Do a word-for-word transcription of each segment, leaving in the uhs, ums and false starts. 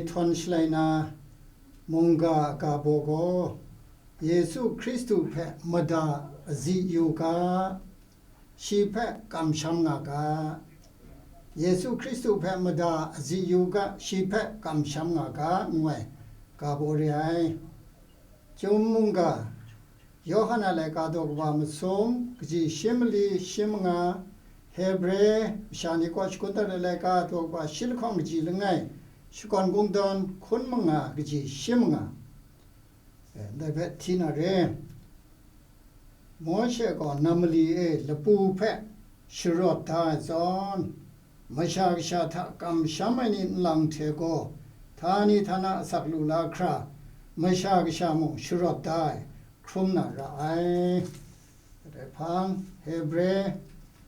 Htawn shalai na mungga a ga baw gaw, Yesu Hkristu hpe mada azi yu ga, shi hpe kamsham nga ga. Yesu Hkristu hpe mada azi yu ga, shi hpe kamsham nga ga, ngu ai ga baw re ai. Chyum mungga, Yawhan a laika daw kaba masum, kaji shi mali shi manga, Hebre, masha ni kaw shakun dat ai laika daw kaba shi lahkawng kaji langai, shakawn kungdawn hkun manga kaji shi manga. Eh, ndai hpe hti na re. Mawshe gaw nam mali e lapu hpe sharawt da ai zawn, Masha Kasha hta kamsham ai ni nlang hte gaw, htani htana asak lu la hkra, Masha Kasha mung sharawt da ai, hkrum na ra ai. Kadai hpang, Hebre,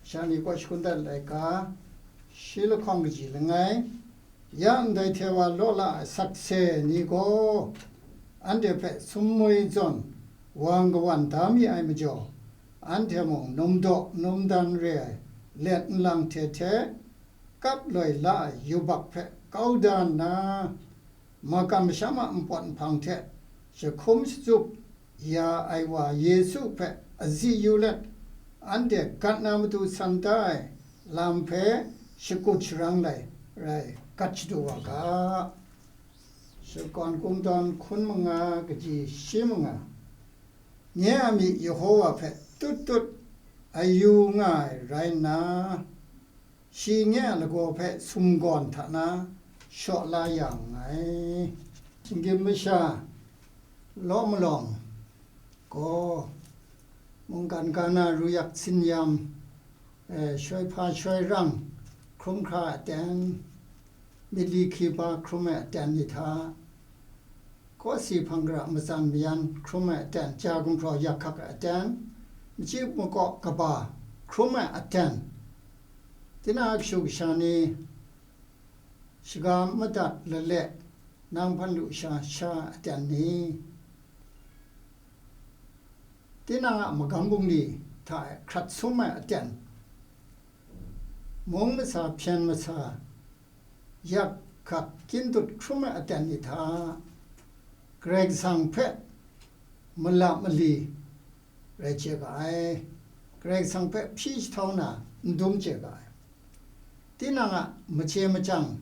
masha ni kaw shakun dat laika, shi lahkawng kaji langai, ya ndai hte wa law la ai sakse ni gaw, anhte hpe sumwi zawn wang kawan da mi ai majaw, anhte mung num daw num dan re ai let nlang hte hte, kap loi la ai yubak hpe kau da nna, makam masham a npawt nhpang hte jahkum shatsup ya ai wa Yesu hpe azi yu let, anhte gat na matu san da ai lam hpe shakut sharang lai rai gat shadu wa ga. Shakawn kungdawn hkun manga kaji shi manga. Nye a myi Yehowa hpe tut tut a yu nga ai rai nna, shi nye a lagaw hpe sumgawn hta na shaw la ya nngai. Shinggyim masha law malawng gaw, mungkan ga na ru yak tsin yam, eh, shoi hpa shoi rang, hkrum hkra aten, myit li hkri ba hkrum ai aten ni hta, kawsi hpang gara matsan mayan hkrum ai aten, ja gumhpraw yak hkak ai aten, machyi makaw kaba hkrum ai aten, tinang a kashu kasha ni, shaga madat lale, nang hpan lu sha sha aten ni, tinang a magam bungli hta e hkrat sum ai aten, mung masa hpyen masa, yak hkak kyin dut hkrum ai aten ni hta, Karai Kasang hpe mala mali rai chye ga ai, Karai Kasang hpe hpyi jahtau na n dum chye ga ai. Tinang a machye machyang,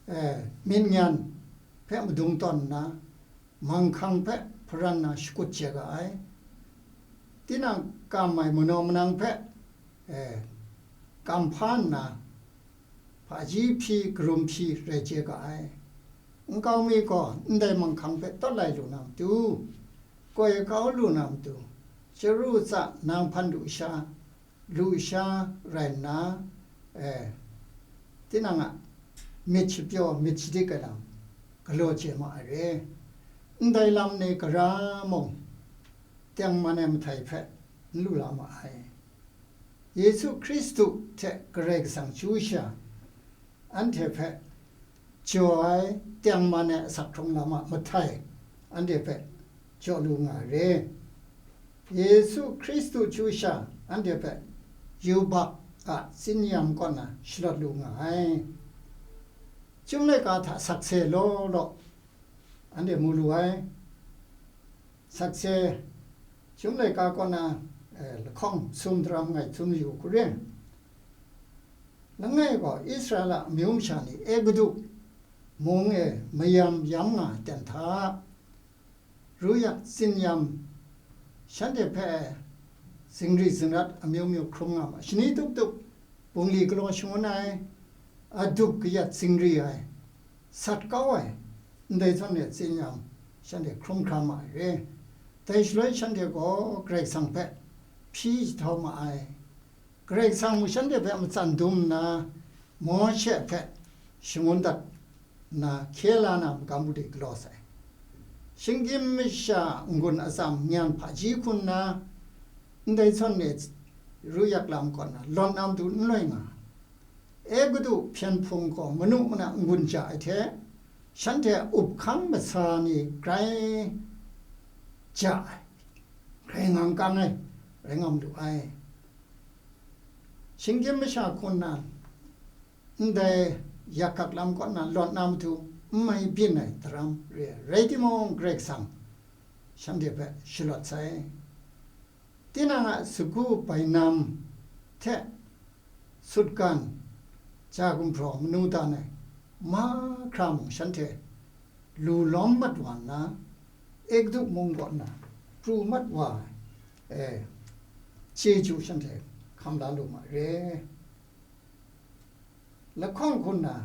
eh, myit nyan hpe madung tawn nna, manghkang hpe hparan na shakut chye ga ai. Tinang kam ai manaw manang hpe, eh, kam hpa nna, hpaji hpyi karum hpyi rai chye ga ai. Nkau mi gaw ndai manghkang hpe tawt lai lu na matu, koi kau lu na matu, chyaru tsa nang hpan lu sha, lu sha rai nna, eh, tinang a myit shapyaw myit shadik ai lam galaw chye ma ai re. Ndai lam ni gara mung tengman ai mahtai hpe n lu la ma ai. Yesu Hkristu hte Karai Kasang chyu sha, anhte hpe jaw ai tengman ai asak hkrung lam a mahtai anhte hpe jaw lu nga ai re. Yesu Hkristu chyu sha anhte hpe yubak a tsin yam kaw na shalawt lu nga ai. Chyum laika hta sakse law law anhte mu lu ai. Sakse, chyum laika kaw na, eh, lahkawng sum daram ngai tsun yu hku re. Langai gaw Israela amyu masha ni Egutu mung e mayam yam nga ai ten hta, ru yak tsin yam, shanhte hpe zingri zingrat amyu myu hkrum nga ma, shani tup tup, bungli galaw shangun ai, adup kayat zingri ai, sat kau ai, ndai zawn e tsin yam, shanhte hkrum hkra ma ai re. Dai shaloi shanhte gaw Karai Kasang hpe hpyi jahtau ma ai. Karai Kasang mung shanhte hpe matsan dum nna, Mawshe hpe shangun dat nna, hkye la na magam bungli galaw sai. Shinggyim masha n-gun atsam nyan hpaji hku nna, ndai zawn e ru yak lam kaw na lawt na matu n loi nga. Egutu hpyen hpung gaw manu mana n-gun ja ai hte, shanhte a up hkang masa ni grai ja ai, grai ngang kang ai, rai nga malu ai. Shinggyim masha hku nna, ndai yak hkak lam kaw na lawt na matu, n mai byin ai daram re ai. Rai timung, Karai Kasang shanhte hpe shalawt sai. Tinang a sagu bainam hte sutgan, ja gumhpraw manu dan ai mahkra mung shanhte lu lawm mat wa nna, Egutu mung kaw na pru mat wa ai, e, chyeju shanhte hkam la lu ma re. Lahkawng hku nna,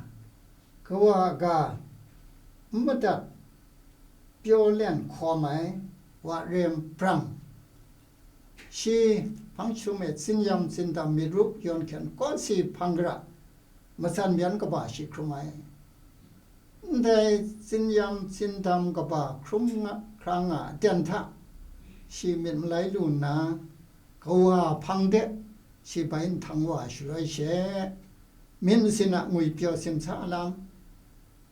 kawa a ga n madat pyaw len hkawm ai, wa rem brang, shi hpang jahtum e tsin yam tsin dam myit rup yawn hkyen kawsi hpang gara matsan myan kaba shi hkrum ai. Ndai tsin yam tsin dam kaba hkrum nga, hkra nga aten hta, shi myit malai lu nna, kawa hpang de shi bai nhtang wa shaloi she, myit masin a ngwipyaw simsa lam,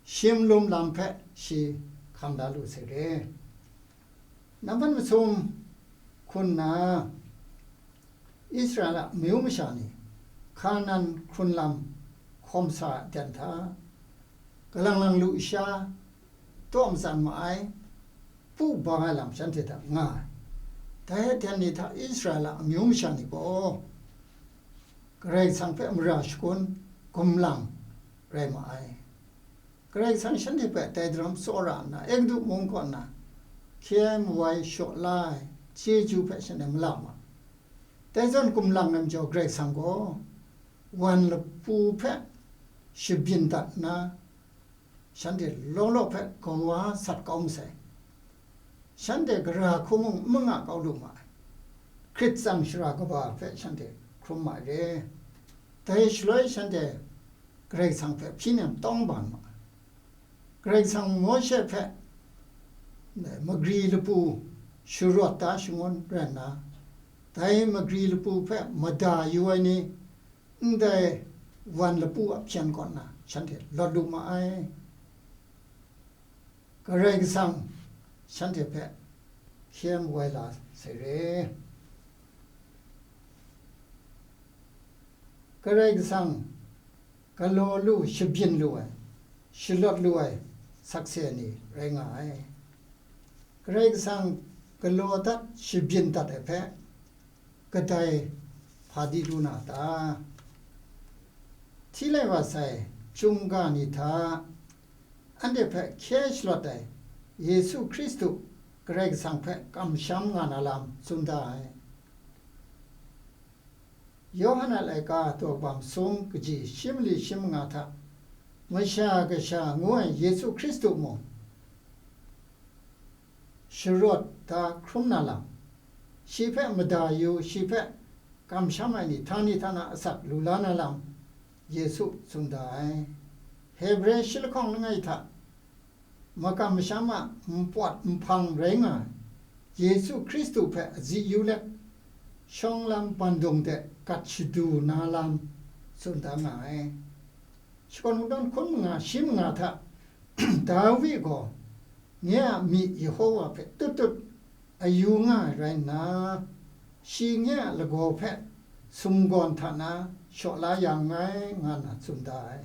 shim lum lam hpe shi hkam da lu sai re. Nambat masum hku nna, Israela amyu masha ni Hkanan hkrun lam hkawm sa ai aten hta, kalang lang lu sha, taw matsan ma ai, pu bang ai lam shanhte hta nga ai. Dai aten ni hta Israela amyu masha ni gaw Karai Kasang hpe mara shagun gumlang rai ma ai. Karai Kasang shanhte hpe dai daram tsawra nna, Egutu mung kaw na hkye ai mawai shaw la ai chyeju hpe shanhte mala ma. Dai zawn gumlang ai majaw Karai Kasang gaw wan lapu hpe shabyin dat nna, shanhte law law hpe kawa sat kau masai. Shanhte gara hku mung n manga kau lu ma ai. Hkrit tsang shara kaba hpe shanhte hkrum ma ai re. Dai shaloi shanhte Karai Kasang hpe hpyi nem tawng ban ma ai. Karai Kasang Mawshe hpe magri lapu sharawt da shangun rai nna, dai magri lapu hpe mada yu ai ni, ndai wan lapu a hpyen kaw na shanhte lawt lu ma ai. Karai Kasang shanhte hpe hkye ai mawai la sai re. Karai Kasang galaw lu, shabyin lu ai, shalawt lu ai sakse ni rai nga ai. Karai Kasang galaw dat, shabyin dat ai hpe kadai hpa di lu na ta? Hti lai wa sai, chyum ga ni hta, anhte hpe hkye shalawt ai Yesu Hkristu Karai Kasang hpe kamsham nga na lam tsun da ai. Yawhan a laika daw kaba masum kaji shi mali shi manga hta, Masha Kasha ngu ai Yesu Hkristu mung sharawt da hkrum na lam, shi hpe mada yu, shi hpe kamsham ai ni htani htana asak lu la na lam, Yesu tsun da ai. Hebre shi lahkawng langai hta makam masham a npawt nhpang rai nga ai Yesu Hkristu hpe azi yu let, shawng lam bandung de gat shadu na lam tsun da nga ai. Shakawn Kungdawn hkun manga shi manga hta, Dawi gaw, nye a myi Yehova hpe tut tut ayu nga ai rai nna, shi nye a lagaw hpe sumgawn hta na shaw la ya nngai, nga nna tsun da ai.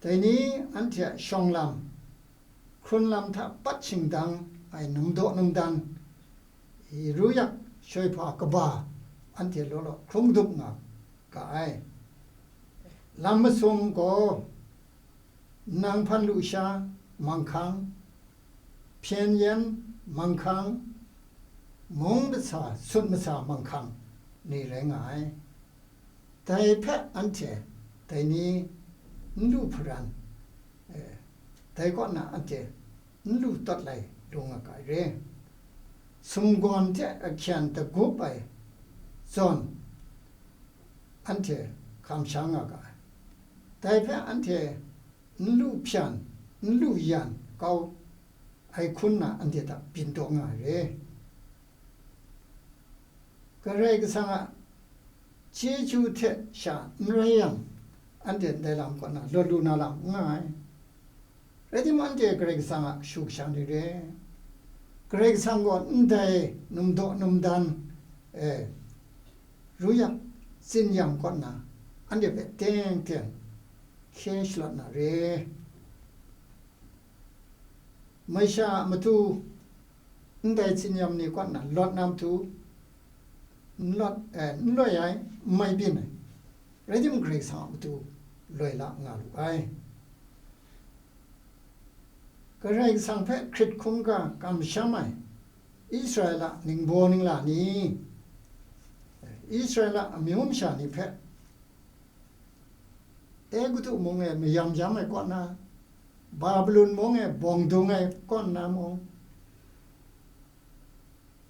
Dai ni anhte a shawng lam, hkrun lam hta pat shingdang ai numdaw numdan, i, ruyak shoi hpa kaba anhte law law hkrum dup nga ga ai. Lam masum gaw, nang hpan lu sha manghkang, hpyen yen manghkang, mung masa, sut masa manghkang ni rai nga ai. Dai hpe anhte dai ni n lu hparan, eh, dai kaw na anhte n lu tawt lai lu nga ga ai re. Sumgawn hte ahkyen dagup ai zawn anhte hkam sha nga ga ai. Dai hpe anhte n lu hpyan, n lu yan kau ai hkun na anhte hta byin taw nga ai re. Karai Kasang a chyeju hte sha n rai yang, anhte ndai lam kaw na lawt lu na lam n nga ai. Rai timung, anhte Karai Kasang a kashu kasha ni re. Karai Kasang gaw ndai numdaw numdan, e, ruyak tsinyam kaw na anhte hpe teng teng hkye shalawt na re. Masha a matu ndai tsinyam ni kaw nna lawt na matu, n lawt, eh, n loi ai, n mai byin ai, rai timung, Karai Kasang a matu loi la nga lu ai. Karai Kasang hpe hkrit hkungga kamsham ai Israela ningbaw ningla ni, Israela amyu masha ni hpe Egutu mung e mayam yam ai kaw na, Babilon mung e bawng dung ai kaw na mung,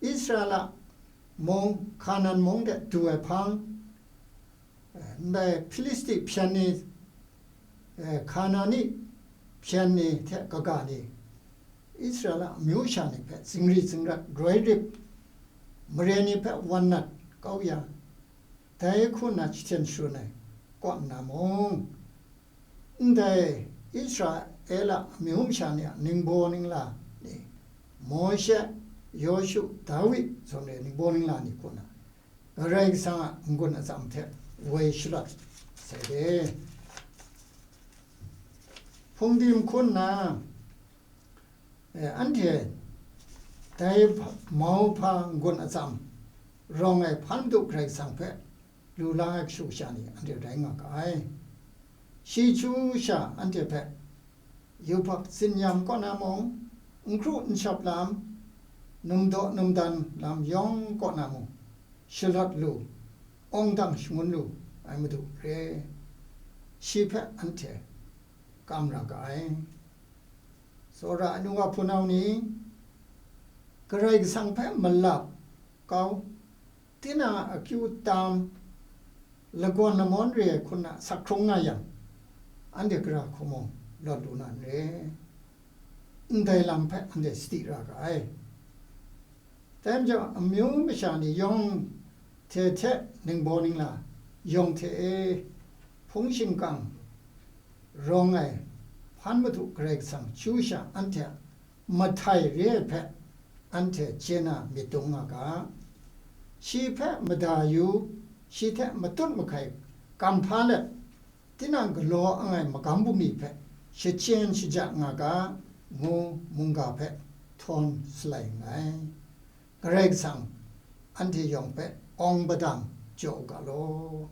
Israela mung, Hkanan mung de du ai hpang, ndai Hpilisti hpyen ni, eh, Hkanani hpyen ni hte kaga ni, Israela amyu sha ni hpe zingri zingrat, roi rip, mare ni hpe wan nat kau ya, dai hku nna jahten sharun ai kaw nna mung, ndai Israela amyu masha ni a ningbaw ningla ni, Mawshe, Yawshu, Dawi zawn re ningbaw ningla ni hku nna, Karai Kasang a n-gun atsam hte woi shalawt sai de. Hpungdim hku nna, eh, anhte dai mauhpa n-gun atsam rawng ai Hpan Madu Karai Kasang hpe lu la ai kashu kasha ni anhte rai nga ga ai. Shi chyu sha anhte hpe yubak tsinyam kaw na mung, n hkru n shap lam, num daw num dan lam yawng kaw na mung, shalawt lu, awng dang shangun lu ai Madu re, shi hpe anhte kam ra ga ai. Tsawra ai nu wa hpunau ni, Karai Kasang hpe malap kau, tinang a akyu tam, lagawn lamawn re ai hku nna sak hkrung nga yang, anhte gara hku mung lawt lu na n re, ndai lam hpe anhte sadi ra ga ai. Dai majaw, amyu masha ni yawng hte hte ningbaw ningla yawng hte e hpung shingkang rawng ai Hpan Madu Karai Kasang chyu sha anhte a mahtai re ai hpe anhte chye na myit dung nga ga. Shi hpe mada yu, shi hte matut mahkai kam hpa let, tinang galaw ang ai magam bungli hpe shachyen shaja nga ga, ngu mungga hpe htawn salai nngai. Karai Kasang anhte yawng hpe awng padang jaw u ga law.